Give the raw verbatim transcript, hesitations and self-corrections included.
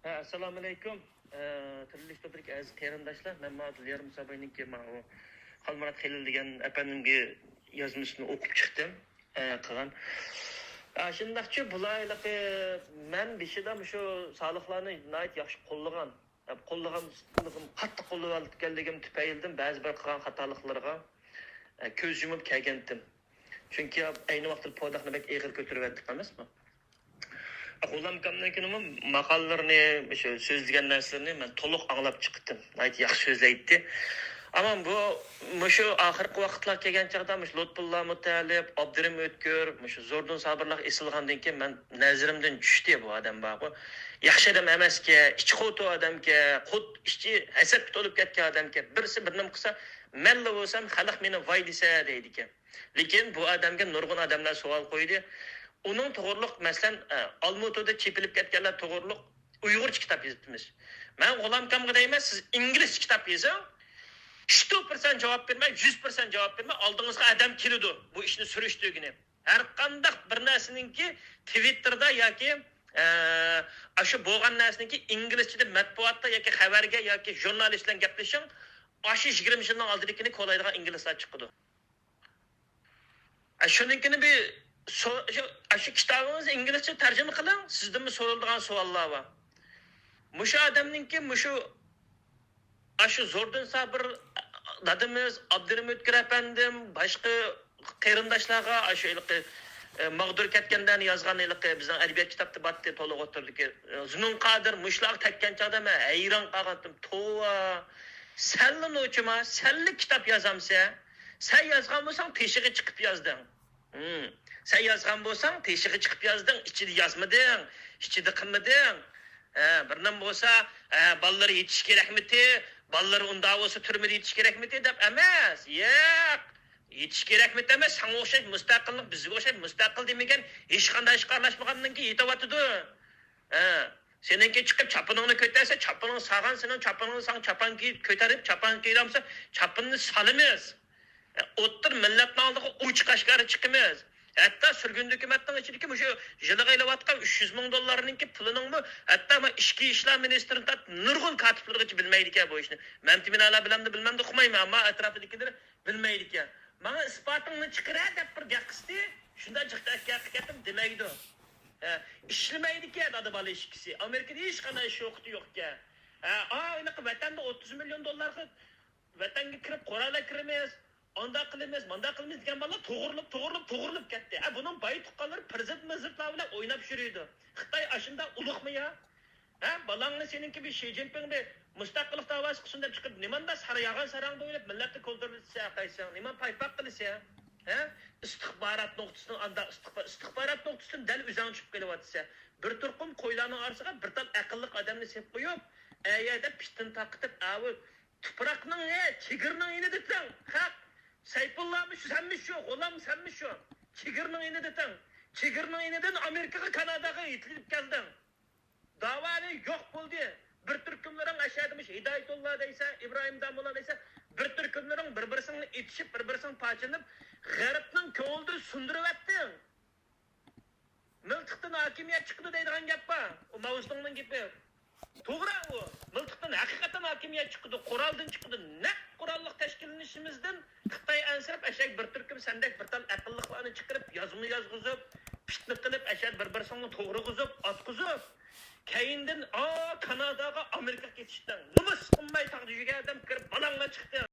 ھە، ئەسسالامۇئەلەيكۇم. ئە، تىللىشتىكى ئەزىز قېرىنداشلار، مەن ماۋۇ دىليار مۇساباينىڭكى ماۋۇ خالمۇرات خېلىل دېگەن ئەپەندىمگە يازمىسىنى ئوقۇپ چىقتىم. ئە، قىلغان. ئە، شۇنداقچۇ، بۇلار ھېلىقى مەن بېشىدا مۇشۇ سالىھلارنى ناھايىتى ياخشى قوللىغان، قوللىغان، قاتتىق قوللاۋاتقانلىقىم تۈپەيلىدىن بەزى بىر قىلغان خاتالىقلىرىغا، ئە، كۆز يۇمۇپ كەلگەنتىم. چۈنكى ئەينى ۋاقىتتا پوداخنى بەك ئېغىر كۆتۈرۈۋەتتۇق ئەمەسمۇ؟ غۇلام ئاكامنىڭكىنىمۇ ماقالىلىرىنى، مۇشۇ سۆزلىگەن نەرسىلىرىنى مەن تولۇق ئاڭلاپ چىقتىم. ناھايىتى ياخشى سۆزلەيتتى. ئەمما بۇ، مۇشۇ ئاخىرقى ۋاقىتلار كەلگەن چاغدا مۇشۇ لۇتپۇللا مۇتەللىپ، ئابدۇرېھىم ئۆتكۈر، مۇشۇ زوردۇن سابىرلارغا ئېسىلغاندىن كېيىن مەن نەزىرىمدىن چۈشتى بۇ ئادەم بارغۇ. ياخشى ئادەم ئەمەسكەن، ئىچى قوتۇ ئادەمكەن، قۇت ئىچى ھەسەتكە تولۇپ كەتكەن ئادەمكەن. بىرسى بىر نېمە قىلسا، مەنلا بولسام خەلق مېنى ۋاي دېسە دەيدىكەن. لېكىن بۇ ئادەمگە نۇرغۇن ئادەملەر سوئال قويدى. ئۇنىڭ توغرىلىق، مەسىلەن، ئە، ئالمۇتىدا چېپىلىپ كەتكەنلەر توغرىلىق ئۇيغۇرچە كىتاب يېزىپتىمىز. مەن غۇلام ئاكامغا دەيمەن، سىز ئىنگلىزچە كىتاب يېزىڭ. شتو پىرسەنت جاۋاب بەرمەي، يۈز پىرسەنت جاۋاب بەرمەي، ئالدىڭىزغا ئادەم كېلىدۇ بۇ ئىشنى سۈرۈشتۈرگىنى. ھەر قانداق بىر نەرسىنىڭكى تىۋىتتېردا ياكى، ئە، ئاشۇ بولغان نەرسىنىڭكى ئىنگلىزچىدە مەتبۇئاتتا ياكى خەۋەرگە ياكى ژۇرنالىست بىلەن گەپلىشىڭ، ئاشۇ يىگىرمە يىلنىڭ ئالدىدىكىنى كولايدىغان ئىنگلىزلار چىقىدۇ. ئە، شۇنىڭكىنى بىر سو-، شۇ، ئە، شۇ كىتابىڭىزنى ئىنگلىزچە تەرجىمە قىلىڭ، سىزدىنمۇ سورىلىدىغان سوئاللار بار. مۇشۇ ئادەمنىڭكى، مۇشۇ، ئاشۇ زوردۇن سابىر دادىمىز، ئابدۇرېھىم ئۆتكۈر ئەپەندىم، باشقا قېرىنداشلارغا، ئاشۇ ھېلىقى، ئە، ماغدۇر كەتكەندە يازغان ھېلىقى بىزنىڭ ئەدەبىيات كىتابتا باتتى، تولۇق ئوتتۇرىدىكى، ئە، زۇنۇن قادىر، مۇشۇلارغا تەگكەن چاغدا مەن ھەيران قالغانتىم. توۋا، سەنلا نوچىما، سەنلا كىتاب يازامسەن؟ سەن يازغان بولساڭ تېشىغا چىقىپ يازدىڭ. ھىم. سەن يازغان بولساڭ تېشىغا چىقىپ يازدىڭ، ئىچىدە يازمىدىڭ، ئىچىدە قىلمىدىڭ. ھە، بىر نېمە بولسا، ھە، بالىلىرى يېتىش كېرەكمىتى، بالىلىرى ئۇنداق بولسا تۈرمىدە يېتىش كېرەكمىتى دەپ ئەمەس. ياق. يېتىش كېرەكمىتى ئەمەس، ساڭا ئوخشاش مۇستەقىللىق، بىزگە ئوخشاش مۇستەقىل دېمىگەن، ھېچقانداق ئىشقا ئارىلاشمىغاندىن كېيىن يېتىۋاتىدۇ. ھە. سېنىڭكى چىقىپ چاپىنىڭنى كۆتەرسە، چاپىنىڭ ساغان، سېنىڭ چاپىنىڭ ساڭا چاپان كىيىپ كۆتەرىپ، چاپان كىيدەمسە، چاپىنىنى سالىمىز. ئوتتۇرا مىللەتنىڭ ئالدىغا ئوچۇق ئاشكارا چىقىمىز. ھەتتا سۈرگۈن ھۆكۈمەتنىڭ ئىچىدىكى مۇشۇ يىلىغا ئېلىۋاتقان ئۈچ يۈز مىڭ دوللارنىڭكى پۇلىنىڭمۇ ھەتتا ما ئىچكى ئىشلار مىنىستىرىدىن تارتىپ نۇرغۇن كاتىپلىرىغىچە بىلمەيدىكەن بۇ ئىشنى. مەمتىمىن ئەلا بىلەمدۇ بىلمەمدۇ ئۇقمايمەن، ئەمما ئەتراپىدىكىلەر بىلمەيدىكەن. ماڭا ئىسپاتىڭنى چىقىرە دەپ بىر گەپ قىستى. شۇنداق جىق گەپ قىلىپ كەتتىم دېمەيدۇ. ھە، ئىشلىمەيدىكەن دادا بالا ئىككىسى. ئامېرىكىدا ھېچقانداق ئىش ۋاقتى يوقكەن. ھە، ئا، ھېلىقى ۋەتەندە ئوتتۇز مىليون دوللارغا ۋەتەنگە كىرىپ قورال ئەكىرىمىز، ئانداق قىلىمىز، مانداق قىلىمىز دېگەن بالىلار توغرىلىپ، توغرىلىپ، توغرىلىپ كەتتى. ھە، بۇنىڭ باي تۇغقانلىرى پىرزىت مىرزىتلار بىلەن ئويناپ يۈرىدۇ. خىتاي ئاشۇنداق ئۇلۇغمۇ يا؟ ھە، بالاڭنى سېنىڭكى بىر شى جىنپىڭ بىر مۇستەقىللىق داۋاسى قىلسۇن دەپ چىقىپ، نېمانداق سارا يالغان ساراڭدا ئويناپ مىللەتنى كولدۇرلىتىسەن، ئاقايسەن، نېمە پايپاق قىلىسەن؟ ھە؟ ئىستىخبارات نۇقتىسىدىن ئانداق ئىستىخبا-، ئىستىخبارات نۇقتىسىدىن دەل ئۆزۈڭ چۈشۈپ قېلىۋاتىسەن. بىر تۇرقۇم قويلارنىڭ ئارىسىغا بىر تال ئەقىللىق ئادەمنى سېلىپ قويۇپ، ئەيەردە پىتنە تارقىتىپ، ئاۋۇ تۇپراقنىڭ، ھە، چېگرىنىڭ يېنىدا تۇرۇڭ، خەق. سەيپۇللامۇ شۇ، سەنمۇ شۇ، غۇلام سەنمۇ شۇ. چېگرىنىڭ يېنىدا تۇرۇڭ. چېگرىنىڭ يېنىدىن ئامېرىكىغا، كاناداغا يېتىلىپ كەلدىڭ. داۋانى يوق بولدى. بىر تۈركۈملىرىڭ ئەشەدە مۇشۇ ھىدايەتۇللا دەيسەن، ئىبراھىم داموللا دەيسەن، بىر تۈركۈملىرىڭ بىر-بىرسىڭنى ئېتىشىپ، بىر-بىرسىڭ پارچىلىنىپ، غەربنىڭ كۆڭلىدىن سۇندۇرۇۋەتتىڭ. مىلتىقتىن ھاكىمىيەت چىقىدۇ دەيدىغان گەپ بار. ئۇ ماۋزېدۇڭنىڭ گېپى. توغرا ئۇ. مىلتىقتىن ھەقىقەتەن ھاكىمىيەت چىقىدۇ، قورالدىن چىقىدۇ. نەق قوراللىق تەشكىللىنىشىمىزدىن خىتاي ئەنسىرەپ، ئەشەك بىر تۈركۈم سەندەك بىر تال ئەقىللىقلارنى چىقىرىپ، يازما يازغۇزۇپ، پىتنە قىلىپ، ئەشەك بىر-بىرسىڭنى توغرىغۇزۇپ، ئاتقۇزۇپ، كەينىدىن، ئا، كاناداغا، ئامېرىكىغا كېتىشتىڭ. نومۇس قىلماي تاغدا يۈرگەن ئادەم كىرىپ، بالاڭلا چىقتىڭ.